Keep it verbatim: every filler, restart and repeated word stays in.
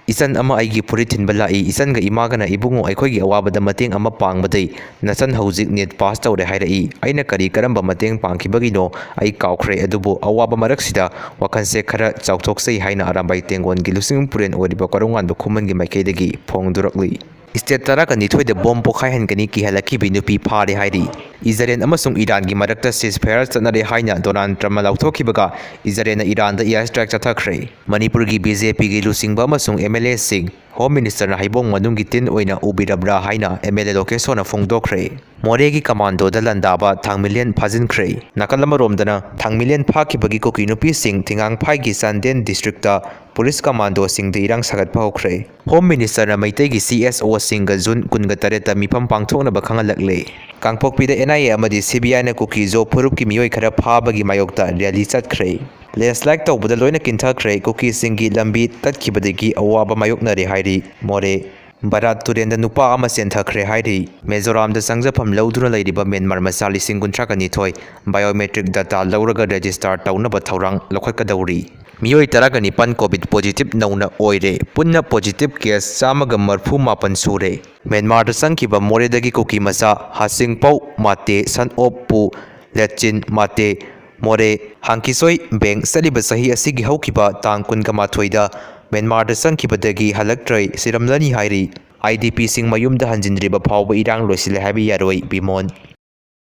"ꯏꯆꯟ ꯑꯃ ꯑꯩꯒꯤ ꯐꯨꯔꯤꯠ ꯊꯤꯟꯕ ꯂꯥꯛꯏ꯫ ꯏꯆꯟꯒ ꯏꯃꯥꯒꯅ ꯏꯕꯨꯡꯉꯣ ꯑꯩꯈꯣꯏꯒꯤ ꯑꯋꯥꯕꯗ ꯃꯇꯦꯡ ꯑꯃ ꯄꯥꯡꯕꯗꯩ ꯅꯆꯟ ꯍꯧꯖꯤꯛ ꯅꯦꯠ ꯄꯥꯁ ꯇꯧꯔꯦ ꯍꯥꯏꯔꯛꯏ꯫ ꯑꯩꯅ ꯀꯔꯤ ꯀꯔꯝꯕ ꯃꯇꯦꯡ ꯄꯥꯡꯈꯤꯕꯒꯤꯅꯣ ꯑꯩ ꯀꯥꯎꯈ꯭ꯔꯦ, ꯑꯗꯨꯕꯨ ꯑꯋꯥꯕ ꯃꯔꯛꯁꯤꯗ ꯋꯥꯈꯜꯁꯦ ꯈꯔ ꯆꯥꯎꯊꯣꯛꯆꯩ" ꯍꯥꯏꯅ ꯑꯔꯥꯝꯕꯥꯏ ꯇꯦꯡꯒꯣꯟꯒꯤ ꯂꯨꯆꯤꯡ ꯄꯨꯔꯦꯟ ꯑꯣꯏꯔꯤꯕ ꯀꯣꯔꯧꯉꯥꯟꯕ ꯈꯨꯃꯟꯒꯤ ꯃꯥꯏꯀꯩꯗꯒꯤ ꯐꯣꯡꯗꯣꯔꯛꯂꯤ꯫ ꯁ꯭ꯇꯦꯠ ꯇꯔꯥꯒ ꯅꯤꯊꯣꯏꯗ ꯕꯣꯝ ꯄꯣꯈꯥꯏꯍꯟꯒꯅꯤ ꯀꯤꯍꯜꯂꯛꯈꯤꯕꯤ ꯅꯨꯄꯤ ꯐꯥꯔꯦ ꯍꯥꯏꯔꯤ꯫ ꯏꯖꯔꯦꯜ ꯑꯃꯁꯨꯡ ꯏꯔꯥꯟꯒꯤ ꯃꯔꯛꯇ ceasefire ꯆꯠꯅꯔꯦ ꯍꯥꯏꯅ ꯗꯣꯅꯥꯜꯗ ꯇ꯭ꯔꯝꯞꯅ ꯂꯥꯎꯊꯣꯛꯈꯤꯕꯒ ꯏꯖꯔꯦꯜꯅ ꯏꯔꯥꯟꯗ air strike ꯆꯠꯊꯈ꯭ꯔꯦ꯫ ꯃꯅꯤꯄꯨꯔꯒꯤ BJPꯒꯤ ꯂꯨꯆꯤꯡꯕ ꯑꯃꯁꯨꯡ MLAꯁꯤꯡ Home Ministerꯅ ꯍꯩꯕꯣꯡ ꯃꯅꯨꯡꯒꯤ ꯇꯤꯟ ꯑꯣꯏꯅ ꯎꯕꯤꯔꯕ꯭ꯔꯥ ꯍꯥꯏꯅ MLA ꯂꯣꯀꯦꯁꯣꯔꯅ ꯐꯣꯡꯗꯣꯛꯈ꯭ꯔꯦ꯫ ꯃꯣꯔꯦꯒꯤ ꯀꯃꯥꯟꯗꯣꯗ ꯂꯥꯟꯗꯥꯕ ꯊꯥꯡꯃꯤꯂꯦꯟ ꯐꯥꯖꯤꯟꯈ꯭ꯔꯦ꯫ ꯅꯥꯀꯜ ꯑꯃꯔꯣꯝꯗꯅ ꯊꯥꯡꯃꯤꯂꯦꯟ ꯐꯥꯈꯤꯕꯒꯤ ꯀꯨꯀꯤ ꯅꯨꯄꯤꯁꯤꯡ ꯊꯤꯉꯥꯡꯐꯥꯏꯒꯤ ꯆꯥꯟꯗꯦꯜ ꯗꯤꯁꯇ꯭ꯔꯤꯛꯇ ꯄꯨꯂꯤꯁ ꯀꯃꯥꯟꯗꯣꯁꯤꯡꯗ ꯏꯔꯥꯡ ꯁꯥꯒꯠꯄ ꯍꯧꯈ꯭ꯔꯦ꯫ ꯍꯣꯝ ꯃꯤꯅꯤꯁꯇꯔꯅ ꯃꯩꯇꯩꯒꯤ CSOꯁꯤꯡꯒ ꯖꯨꯟ ꯀꯨꯟꯒ ꯇꯔꯦꯠꯇ ꯃꯤꯐꯝ ꯄꯥꯡꯊꯣꯛꯅꯕ ꯈꯪꯍꯜꯂꯛꯂꯦ꯫ ꯀꯥꯡꯄꯣꯛꯄꯤꯗ NIA ꯑꯃꯗꯤ CBIꯅ ꯀꯨꯀꯤ ꯖꯣ ꯐꯨꯔꯨꯞꯀꯤ ꯃꯤꯑꯣꯏ ꯈꯔ ꯐꯥꯕꯒꯤ ꯃꯥꯌꯣꯛꯇ rally ꯆꯠꯈ꯭ꯔꯦ꯫ Landslide ꯇꯧꯕꯗ ꯂꯣꯏꯅ ꯀꯤꯟꯊꯈ꯭ꯔꯦ꯫ ꯀꯨꯀꯤꯁꯤꯡꯒꯤ ꯂꯝꯕꯤ ꯇꯠꯈꯤꯕꯗꯒꯤ ꯑꯋꯥꯕ ꯃꯥꯌꯣꯛꯅꯔꯦ ꯍꯥꯏꯔꯤ ꯃꯣꯔꯦ꯫ ꯕꯔꯥꯠ ꯇꯨꯔꯦꯟꯗ ꯅꯨꯄꯥ ꯑꯃ ꯆꯦꯟꯊꯈ꯭ꯔꯦ ꯍꯥꯏꯔꯤ꯫ ꯃꯤꯖꯣꯔꯥꯝꯗ ꯆꯪꯖꯐꯝ ꯂꯧꯗꯨꯅ ꯂꯩꯔꯤꯕ ꯃ꯭ꯌꯥꯟꯃꯥꯔ ꯃꯆꯥ ꯂꯤꯁꯤꯡ ꯀꯨꯟꯊ꯭ꯔꯥꯒ ꯅꯤꯊꯣꯏ biometric data ꯂꯧꯔꯒ register ꯇꯧꯅꯕ ꯊꯧꯔꯥꯡ ꯂꯧꯈꯠꯀꯗꯧꯔꯤ꯫ ꯃꯤꯑꯣꯏ ꯇꯔꯥꯒ ꯅꯤꯄꯥꯟ COVID positive ꯅꯧꯅ ꯑꯣꯏꯔꯦ꯫ ꯄꯨꯟꯅ positive case ꯆꯥꯝꯃꯒ ꯃꯔꯐꯨ ꯃꯥꯄꯟ ꯁꯨꯔꯦ꯫ ꯃ꯭ꯌꯥꯟꯃꯥꯔꯗ ꯆꯪꯈꯤꯕ ꯃꯣꯔꯦꯗꯒꯤ ꯀꯨꯀꯤ ꯃꯆꯥ ꯍꯥꯁꯤꯡꯄꯧ ꯃꯥꯇꯦ, son of ꯄꯨ ꯂꯦꯠꯆꯤꯟ ꯃꯥꯇꯦ, ꯃꯣꯔꯦ, ꯍꯥꯡꯀꯤꯁꯣꯏ ꯕꯦꯡ ꯆꯠꯂꯤꯕ ꯆꯍꯤ ꯑꯁꯤꯒꯤ ꯍꯧꯈꯤꯕ ꯇꯥꯡ ꯀꯨꯟꯒ ꯃꯥꯊꯣꯏꯗ ꯃ꯭ꯌꯥꯟꯃꯥꯔꯗ ꯆꯪꯈꯤꯕꯗꯒꯤ ꯍꯜꯂꯛꯇ꯭ꯔꯦ, ꯁꯤꯔꯝꯂꯅꯤ ꯍꯥꯏꯔꯤ꯫ IDPꯁꯤꯡ ꯃꯌꯨꯝꯗ ꯍꯟꯖꯤꯟꯗ꯭ꯔꯤꯕ ꯐꯥꯎꯕ ꯏꯔꯥꯡ ꯂꯣꯏꯁꯤꯜꯂꯦ ꯍꯥꯏꯕ ꯌꯥꯔꯣꯏ, ꯕꯤꯃꯣꯟ꯫